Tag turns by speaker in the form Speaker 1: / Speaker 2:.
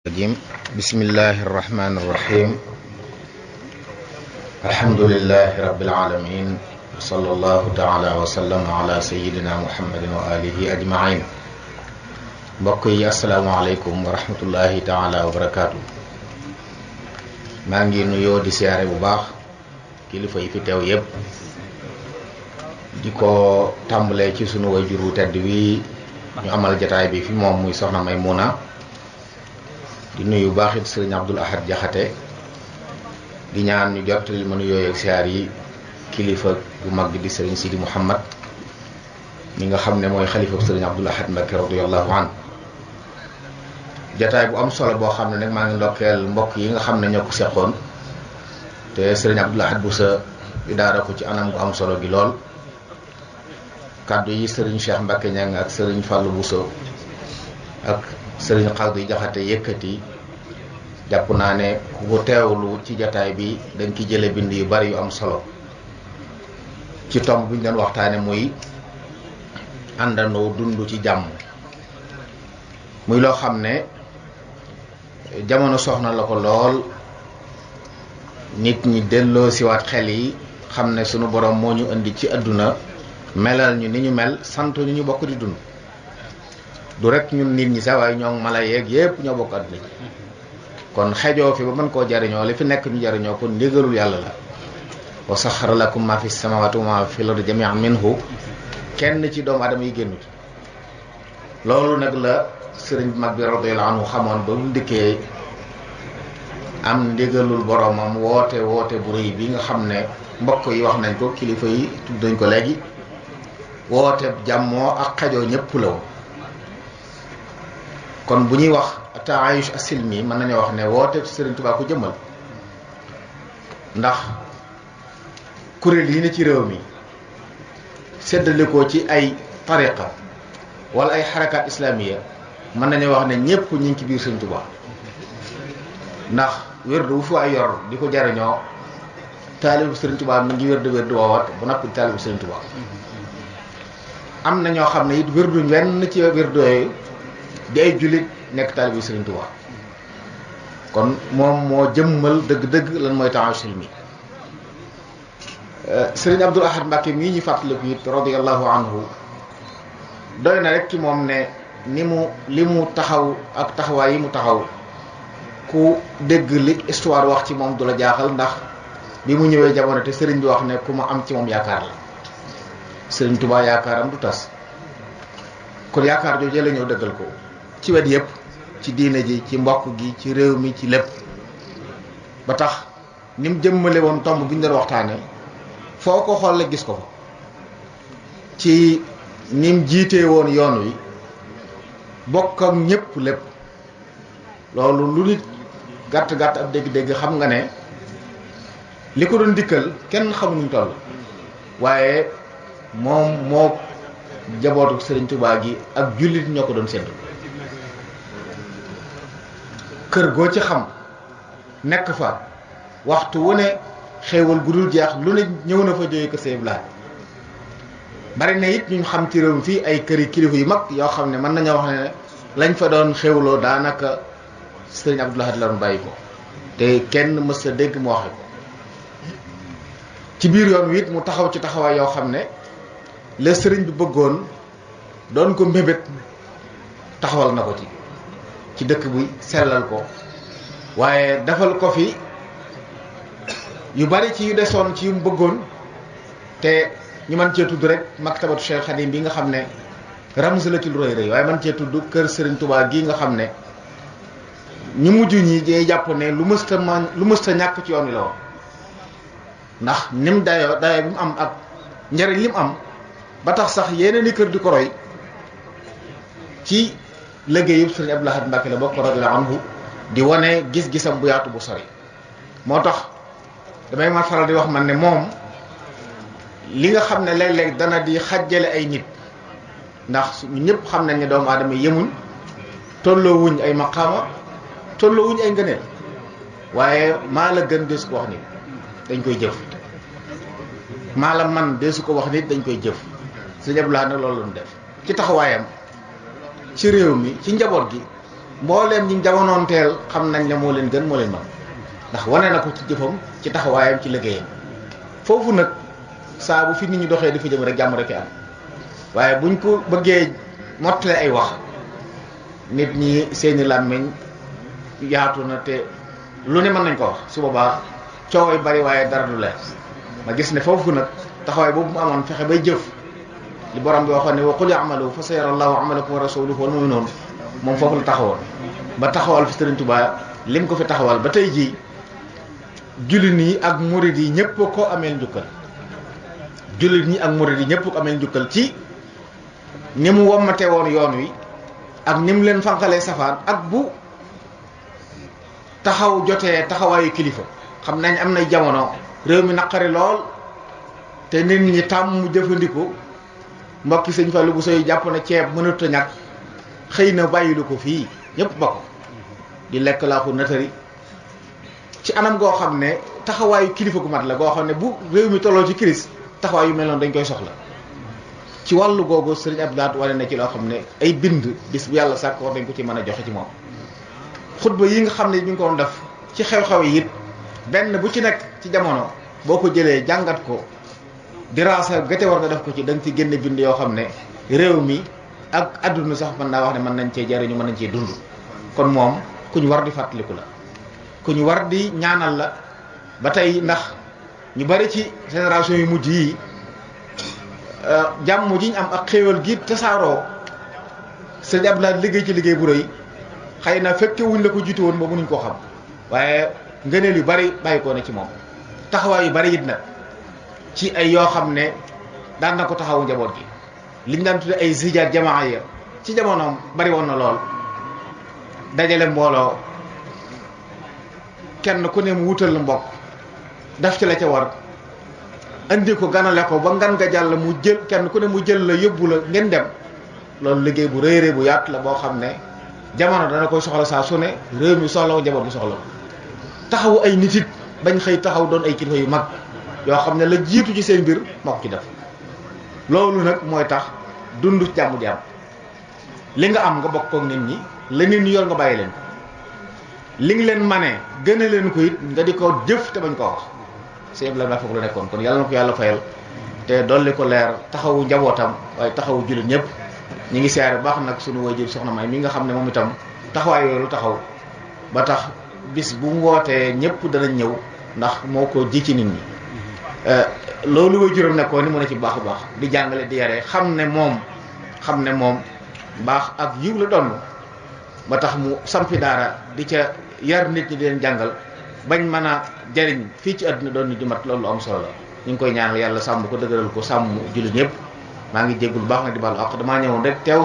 Speaker 1: الرجيم بسم الله الرحمن الرحيم الحمد لله رب العالمين وصلى الله تعالى وسلم على سيدنا محمد وآله أجمعين mbokk yi asalaamaaleykum wa rahmatullahi taala wa barakaatu. maa ngi nuyoo di siyaare bu baax kilifa yi fi teew yépp di ko tàmbalee ci sunu wayjuru tedd wi ñu amal jataay bi fi moom muy soxna Maymuna di nuyu baax it sëriñ Abdul Ahad Jaxate di ñaan ñu jottali ma nuyoo ak siyaar yi kilifa bu mag di sëriñ Sidi Muhammad mi nga xam ne mooy xalifa sëriñ Abdul Ahad Mbakke radiyallahu an jataay bu am solo boo xam ne nag maa ngi ndokkeel mbokk yi nga xam ne ñoo ko seqoon te sëriñ Abdul Ahad Busa idaara ko ci anam gu am solo gi lool kàddu yi sëriñ Cheikh Mbakke Ñang ak sëriñ Fàllu Busa ak sëriñ Xawdi Jaxate yëkkati jàpp naa ne ku ko teewlu ci jataay bi dañ ki jële bind yu bari yu am solo ci tomb bi ñu doon waxtaane muy àndandoo dund ci jàmm muy loo xam ne jamono soxna la ko lool nit ñi delloo siwaat xel yi xam ne sunu borom moo ñu indi ci àdduna melal ñu ni ñu mel sant ñu ñu bokk di dund du rek ñun nit ñi sax waaye ñoo mala yeeg yépp ñoo bokk àdduna ji kon xejoo fi ba mën koo jariñoo li fi nekk ñu jariñoo kon ndigalul yàlla la wa saxara lakum ma fi samawati wa ma fi l-ardi jami'an minhu kenn ci doomu adama yi génnut loolu nag la sëriñ bu mag bi radiyallahu anhu xamoon ba mu dikkee am ndigalul boromam woote bu rëy bi nga xam ne mbokk yi wax nañ ko kilifa yi tudd nañ ko léegi woote jàmmoo ak xejoo ñëpp la woon kon bu ñuy wax taayush asilmi mën nañoo wax ne woote sëriñ Tuubaa ko jëmmal ndax kuréel yi ne ci réew mi séddale ko ci ay tariqa wala ay xarakaat islamiya mën nañoo wax ne ñëpp ñu ngi ci biir sëriñ Tuubaa ndax wérdu wu fi ay yor di ko jariñoo taalibu sëriñ Tuubaa mi ngi wérdu woowat bu noppi taalibu sëriñ Tuubaa am na ñoo xam ne it wérduñ wenn ci wérdu yooyu di ay jullit nekk taalibu sëriñ Tuubaa kon moom moo jëmmal dëgg-dëgg lan mooy taayush silmi sëriñ Abdul Ahad Mbakke mii ñu fàttaliku it radiyallahu anhu doy na rek ci moom ne li mu taxaw ak taxawaay yi mu taxaw ku dégg li histoire wax ci moom du la jaaxal ndax bi mu ñëwee jamono te sëriñ bi wax ne ku ma am ci moom yaakaar la sëriñ Tuubaa yaakaaram du tas kon yaakaar jooju la ñëw dëggal ko ci wet yëpp ci diine ji ci mbokk gi ci réew mi ci lépp ba tax ni mu jëmmale woon tomb bi ñu doon waxtaane foo ko xool gis ko fa ci ni mu jiitee woon yoon wi bokk ak ñëpp lépp loolu lu nit gàtt-gàtt ab dégg-dégg xam nga ne li ko doon dikkal kenn xamuñu toll waaye moom moo jabootu sëriñ Tuubaa gi ak jullit ñoo ko doon séntu kër goo ci xam nekk fa waxtu wu ne xéewal gu dul jeex lu ne ñëw na fa jóge kër Sëriñ Abdul Ahad bari na it ñu xam ci réew mi fii ay këri kilifa yu mag yoo xam ne mën nañoo wax ne lañ fa doon xéewloo daanaka Sëriñ Abdul Ahad la doon bàyyi ko te kenn mës a dégg mu waxe ko ci biir yoon wi it mu taxaw ci taxawaay yoo xam ne la sëriñ bi bëggoon doon ko mbébét taxawal na ko ci dëkk bi sellal ko waaye defal ko fi yu bari ci yu desoon ci yu mu bëggoon te ñu mën cee tudd rek maktabatu Cheikh Khadim bi nga xam ne ramz la ci lu rëy rëy waaye mën cee tudd kër Sëriñ Tuubaa gi nga xam ne ñu mujj ñi day jàpp ne lu mësta ñàkk ci yoon wi la woon ndax nim dayo bi mu am ak njariñ li mu am ba tax sax yeneen i kër di ko roy ci liggéey yëpp Sëriñ Abdul Ahad Mbakke la bokk radiyallahu anhu di wane gis-gisam bu yaatu bu sori moo tax damay ma faral di wax man ne moom li nga xam ne léeg-léeg dana di xajjale ay nit ndax ñu ñëpp xam nañ ne doomu aadama yemuñ tolloo wuñ ay maqaama tolloo wuñ ay ngëneel waaye maa la gën deesu ko wax nit dañ koy jëf maa la man deesu ko wax nit dañ koy jëf Sëriñ Abdul Ahad nag loolu la ñu def ci taxawaayam ci réew mi ci njaboot gi mbooleem ñi jamonoonteel xam nañ ne moo leen gën moo leen man ndax wane na ko ci jëfam ci taxawaayam ci liggéeyam foofu nag saa bu fi nit ñi doxee di fi jëm rek jàmm rek am waaye buñ ko bëggee mottale ay wax nit ñi seeni làmmiñ yaatu na te lu ne mën nañ ko wax su boobaa cooway bari waaye dara du leer ma gis ne foofu nag taxawaay boobu mu amoon fexe bay jëf li borom bi waxoon ne wa qul i'malu fa sayara Allahu amalakum wa rasuluhu wal mu'minun moom foofu la taxawoon ba taxawal fi Sëriñ Tuubaa lim ko fi taxawal ba tey jii jullit ñi ak murid yi ñëpp ko ameel njukkal jullit ñi ak murid yi ñëpp ko ameel njukkal ci ni mu wommate woon yoon wi ak ni mu leen fanqalee safaan ak bu taxaw jotee taxawaayu kilifa xam nañ am na jamono réew mi naqari lool te nit ñi tàmm mu jëfandiku mbokki sëñ Fallou bu soy jàpp na ceeb mënut a ñàkk xëy na bàyyilu ko fii ñëpp ba ko di lekk laaxu natari ci anam goo xam ne taxawaayu kilifa gu mat la goo xam ne bu réew mi tolloo ci crise taxawaay yu mel noonu dañ koy soxla ci wàllu googu sëriñ Abdou wane na ci loo xam ne ay bind bis bu yàlla sàkk war dañ ko ci mën a joxe ci moom xutba yi nga xam ne ñu ngi ko doon def ci xew-xew yi it benn bu ci nekk ci jamono boo ko jëlee jàngat ko diraasa gate war nga def ko ci da nga ci génne bind yoo xam ne réew mi ak adduna sax mën naa wax ne mën nañ cee jariñu mën nañ cee dund kon moom ku ñu war di fàttaliku la ku ñu war di ñaanal la ba tey ndax ñu bari ci génération yu mujj yi jàmm ji ñu am ak xéewal gi tasaaroo sëñ Abdoulaye liggéey ci liggéey bu rëy xëy na fekke wuñ la ko jiitu woon ba mënuñ koo xam waaye ngëneel yu bari bàyyi ko ne ci moom taxawaay yu bari it nag ci ay yoo xam ne daan na ko taxawu njaboot gi liñ daan tudde ay zijaat jamaa ya ci jamonoom bari woon na lool dajale mbooloo kenn ku ne mu wutal la mbokk daf ci la ca war andi ko ganale ko ba ngan nga jàll mu jël kenn ku ne mu jël la yóbbu la ngeen dem loolu liggéey bu rëy rëy bu yaatu la boo xam ne jamono dana koy soxla saa su ne réew mi soxla ko njaboot bi soxla ko taxawu ay nit it bañ xëy taxaw doon ay kilifa yu mag yoo xam ne la jiitu ci seen mbir moo ko ci def loolu nag mooy tax dund jàmm di am li nga am nga bokk koog nit ñi la nit ñi yor nga bàyyi leen ko li nga leen manee gën a leen ko it nga di ko jëf te bañ koo wax sëñ la foofu la nekkoon kon yàlla na ko yàlla fayal te dolli ko leer taxawu njabootam waaye taxawu jullit ñëpp ñi ngi siyaare bu baax nag suñu waajur soxna May mi nga xam ne moom itam taxawaay yooyu taxaw ba tax bis bu mu wootee ñëpp danañ ñëw ndax moo ko ji ci nit ñi loolu waajuram nekkoon ni mu ne ci baax a baax di jàngale di yare xam ne moom baax ak yiw la doon ba tax mu sampi daara di ca yar nit ñi di leen jàngal bañ mën a jariñ fii ci àdduna doon ni di mat loolu am solo la ñu ngi koy ñaanal yàlla sàmm ko dëgëral ko sàmm jullit ñëpp maa ngi jéggul baax nag di baal ak damaa ñëwoon rek teew